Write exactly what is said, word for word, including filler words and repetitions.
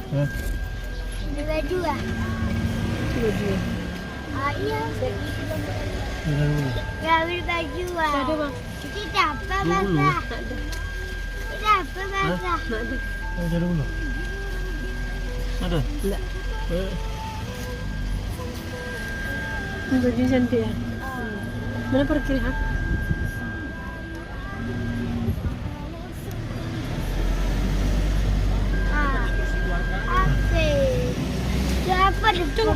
Hah? Beli baju ah? Beli baju. Ah, iya. Beli baju. Ya, beli baju ah. Ada, Bang. Kita apa basah? Ada. Kita apa basah? Ada. Oh, ada dulu. Ada? Enggak. Eh. Ini baju cantik ya? Mana parkir, ha? Ah. Apa? Siapa tu?